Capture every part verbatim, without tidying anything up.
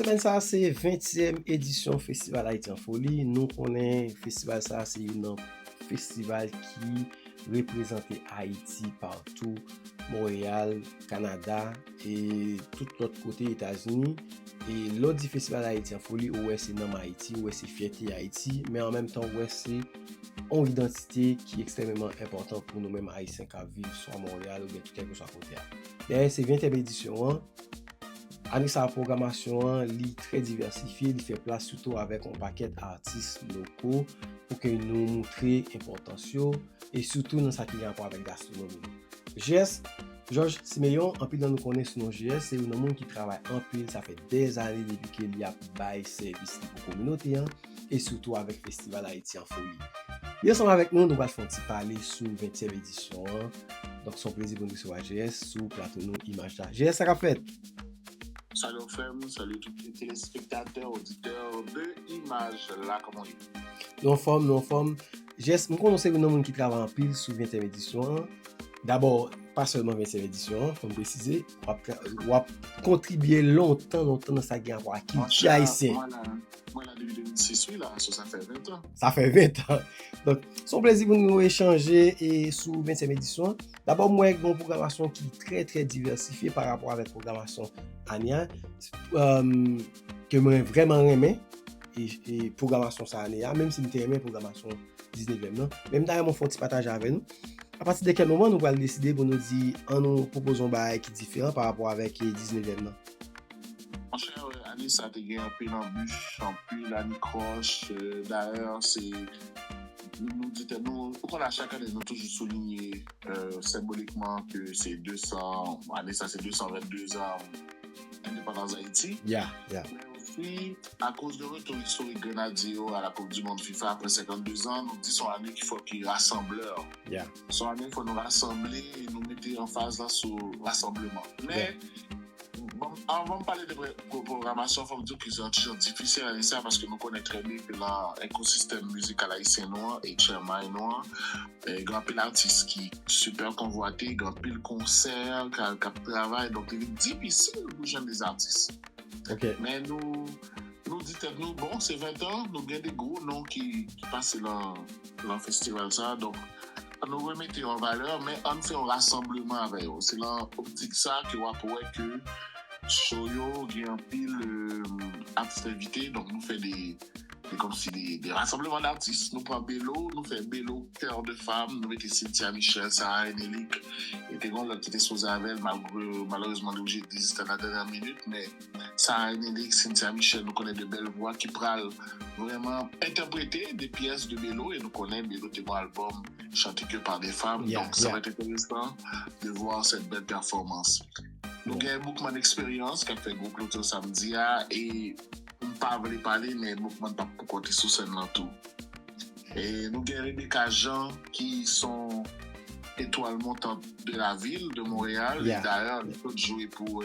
Semèn sa a se ventyèm edisyon Festival Haïti en Folie. Nou konnen festival sa a se youn nan festival ki reprezante Ayiti patou, Monreyal, Kanada, e tout lòt kote Etazini. E lè w di Festival Haïti en Folie, ou wè se nanm Ayiti, ou wè se fyète Ayiti, men an menm tan ou wè se yon idantite ki ekstrèmeman enpòtan pou nou menm Ayisyen k ap viv swa Monreyal oubyen kèlkeswa kote a. Dayè, se ventyèm edisyon an. Ane sa a, pwogramasyon an, li trè divèsifye, li fè plas sitou avèk yon pakèt atis loko pou ke nou moutre enpòtans yo, e sitou nan sa ki gen rapò avèk gastronomi. G S, Georges Siméon, anpil nan nou konnen sou non G S, se youn nan moun ki travay anpil, sa fè dèzane depi ke li ap bay sèvis li pou kominote an, e sitou avèk Festival Haïti en Folie. Li ansanm avèk nou, nou pral fè yon ti pale sou ventyèm edisyon an. Donk, se yon plezi pou nou resevwa G S sou plato nou Imaj La. G S, sa k ap fèt? Salut frè m, salut tout telespektatè, oditè de Imaj La, kòman w ye? Nou anfòm, nou anfòm. G S, m konnen w se youn nan moun ki travay anpil sou ventyèm edisyon an. Dabò, pa sèlman ventyèm edisyon an, fò m presize, w ap, w ap kontribye lontan, lontan nan sa ki gen rapò ak kilti ayisyen. Mwen la, mwen la depi de mil sis, wi, la, so sa fè ven tan. Sa fè ven tan. Donk, se yon plezi pou nou echanje e sou ventyèm edisyon an. Dabò, m wè gen yon pwogramasyon ki trè, trè divèsifye pa rapò avèk pwogramasyon ane a, um, ke mwen vrèman renmen, e, e pwogramasyon sa ane a, menm si m te renmen pwogramasyon diznevèm nan. Men m ta renmen fè yon ti pataje avè nou. Apati de kèl moman nou pral deside pou nou di, an nou pwopoze yon bagay ki diferan pa rapò avèk diznevèm nan? Monchè, ane sa te gen anpil anbich, anpil anikòch. Dayè, se nou di tèt nou, ou konn a chak ane nou toujou soulinye senbolikman ke se desan, ane sa se desan venndezan endepandans Ayiti. Ya, ya. Men osi, akoz de retou istorik Grenadye yo a la Coupe du Monde FIFA apre senkanndezan, nou di se yon ane ki fò ki rasanblè. Ya. Se yon ane fò nou rasanble e nou mete anfaz la sou rasanbleman. Men, bon, anvan m pale de pwogramasyon, fò m di w ke se yon ti jan difisil ane sa paske nou konnen trè byen ke nan ekosistèm mizikal ayisyen nou an, H M I nou an, gen anpil atis ki sipè konvwate, gen anpil konsè k ap travay, donk li vin difisil pou jwenn de atis. Men nou, nou di tèt nou, bon, se ven tan, nou gen de gwo non ki, ki pase nan, nan festival sa, donk an nou remete yo an valè, men an n fè yon rasanbleman avè yo. Se nan optik sa ke w ap wè ke show yo gen anpil atis envite, donk nou fè de, de kòmsi de, de rasanbleman datis. Nou pran Belo, nou fè Belo Cœur de Femme, nou mete Cynthia Michel, Sarah Enelik, e te gen yon lòt ki te sipoze avè l, malgre, malerezman li oblije deziste a la dènyè minit, men Sarah Enelik, Cynthia Michel, nou konnen de bèl vwa ki pral vrèman entèprete de pyès de Belo, e nou konnen Belo te gen yon albòm Chanté que par des femmes, donk sa va être intéressant de voir cette belle performance. Nou gen Boukman Experience k ap fè gwo kloti samdi a, e m pa vle pale, men Boukman p ap pou kòte sou sèn nan tou. E nou gen Rebecca Jean ki son etwal montant de la ville de Montréal. E dayè, li sot jwe pou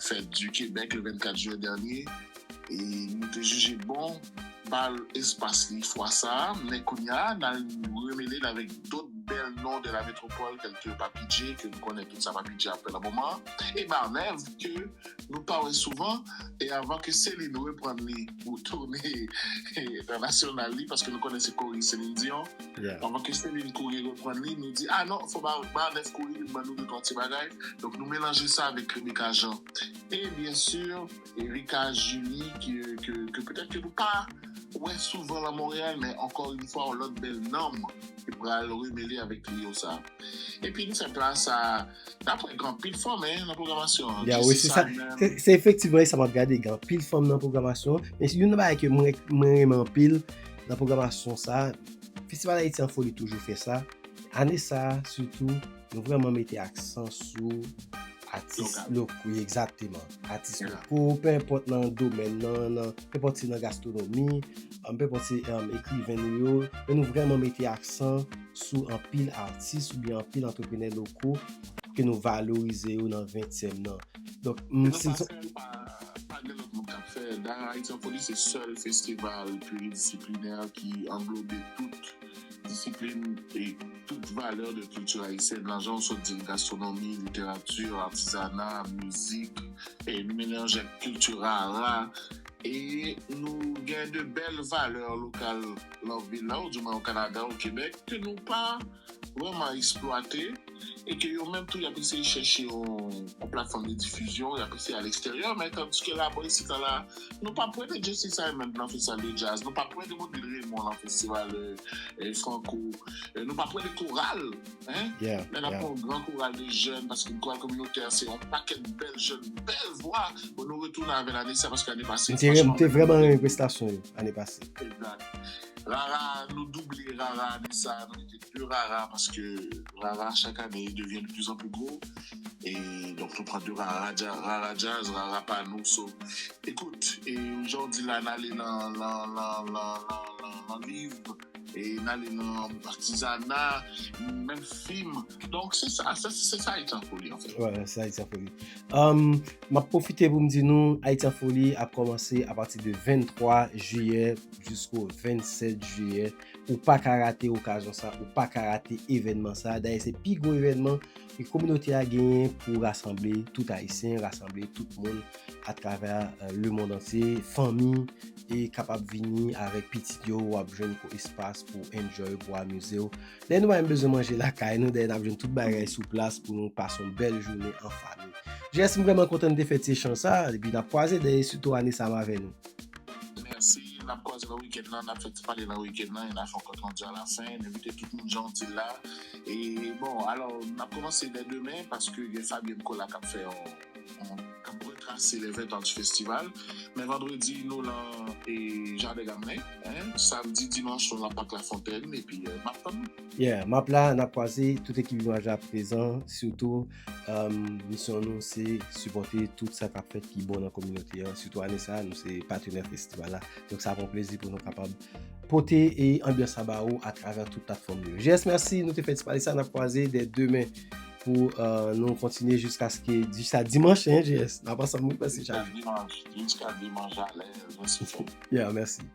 Fête du Québec le vennkat jen dènye. E nou te jije bon ba l espas li fwa sa a, men kounye a, n al remele l avèk dòt bèl non de la métropole, tèl ke Papi J, ke nou konnen tout sa Papi J ap fè nan moman an, e Barnèv, ke nou pa wè souvan, e avan ke Celine reprann li pou toune entènasyonal li, paske nou konnen se kori Celine Dion, avan ke Celine kouri reprann li, nou di, a non, fò Barnèv kouri vin ban nou de twa ti bagay. Donk nou melanje sa avèk Rebecca Jean. E byen si, Erika Julie, ke, ke, ke petèt ke nou pa wè souvan nan Monreyal, men ankò yon fwa, yon lòt bèl nanm ki pral remele avèk triyo sa. Epi nou fè plas a, n ap wè gen anpil fanm, en, nan pwogramasyon an. Ya, wi, se sa. Se, se efektivman sa m ap gade, gen anpil fanm nan pwogramasyon an. Men youn nan bagay ke mwen, mwen renmen anpil nan pwogramasyon sa, Festival Haïti en Folie toujou fè sa. Ane sa a, sitou, nou vrèman mete aksan sou atis loko, egzakteman. Atis loko, pe enpòt nan domèn nan, nan, pe enpòt se nan gastwonomi, pe enpòt se ekriven nou yo, men nou vrèman mete aksan sou anpil atis oubyen anpil antreprenè loko ke nou valorize yo nan ventyèm nan. Donk, m, se, pa gen lòt moun k ap fè l, Dayè, Ayiti an Foli se sèl festival pliridisiplinè ki anglobe tout disiplin e tout valè de kilti ayisyèn lan, jan w sot di l, gastronomi, literati, atizana, mizik, e nou melanje ak kilti rara. E nou gen de bèl valè lokal lan vil la, ou di mwen o Kanada, o Kebèk, ke nou pa vrèman eksplwate, e ke yo menm tou y ap eseye chèche yon, yon platfòm de difizyon, y ap eseye a leksteryè, men tandiske laba isit la, la, nou p ap wè de Jesse Simon nan festival de djaz, nou p ap wè de Rodrigue Raymond nan festival, euh, euh, franco, euh, nou p ap wè de koral, hein? Yeah, Men n ap yeah. Yon gran koral de jèn, paske koral kominotè se yon pakèt bèl jèn, bèl vwa. Bon, nou retounen avè l ane sa, paske ane pase, M te, m te vrèman renmen prestasyon yo ane pase. Egzat. Rara, nou double rara ane sa, nou mete de rara, paske rara, chaque année, il devient de plus en plus gros. E donk, nou pran de rara, dja- rara jazz, rara pa nou. So, ekout, e jan w di la, n ale nan, nan, nan, nan, nan, nan, nan liv, e n ale nan atizana, menm fim. Donk, se sa, se, se sa Ayiti an Foli, anfèt. Wè, se Ayiti an Foli. Um, m ap pwofite pou m di nou, Ayiti an Foli ap kòmanse apati de venntwa jiyè jisko vennsèt jiyè. Ou pa ka rate okazyon sa, ou pa ka rate evènman sa. Dayè, se pi gwo evènman ke kominote a genyen pou rasanble tout Ayisyen, rasanble tout moun atravè euh, le monde entier, fanmi, e kapab vini avèk pitit yo, w ap jwenn pou espas pou enjoy, pou amize w. Dayè, nou pa menm bezwen manje lakay nou, dayè, n ap jwenn tout bagay sou plas pou nou pase yon bèl jounen an fanmi. J S, m vrèman kontan n te fè ti echanj sa, epi n ap kwaze dayè, sitou ane sa m avè nou. Mèsi, n ap kwaze nan wikenn nan, n ap fè ti pale nan wikenn nan, e n a fè yon kont randi alafen, n envite tout moun jan w di l la. E bon, alò, n ap kòmanse dè demen, paske gen Fabien Nicolas k ap fè yon, yon, k ap retrase les vingt ans du festival. Men vandredi, nou lan e Jaden Gamelin, hein? Samdi, dimanch, nou lan Pak Lafontèn, epi euh, m ap tann nou. Yeah, m ap la, n ap kwaze, tout ekip Imaj la prezan, sitou um, misyon nou se sipòte tout sa k ap fèt ki bon nan kominote a. Sitou ane sa, nou se patenè festival la. Donk sa pran plezi pou nou kapab pote e anbyans sa ba ou atravè tout platfòm yo. J S, mèsi, nou te fè ti pale sa, n ap kwaze dè demen pou euh, nou kontinye jiskaske, jiska dimanch, hein, J S. N ap ansanm, wi, mèsi, Jiska dimanch, jiska dimanch alèz, mèsi frè. Yeah, mèsi.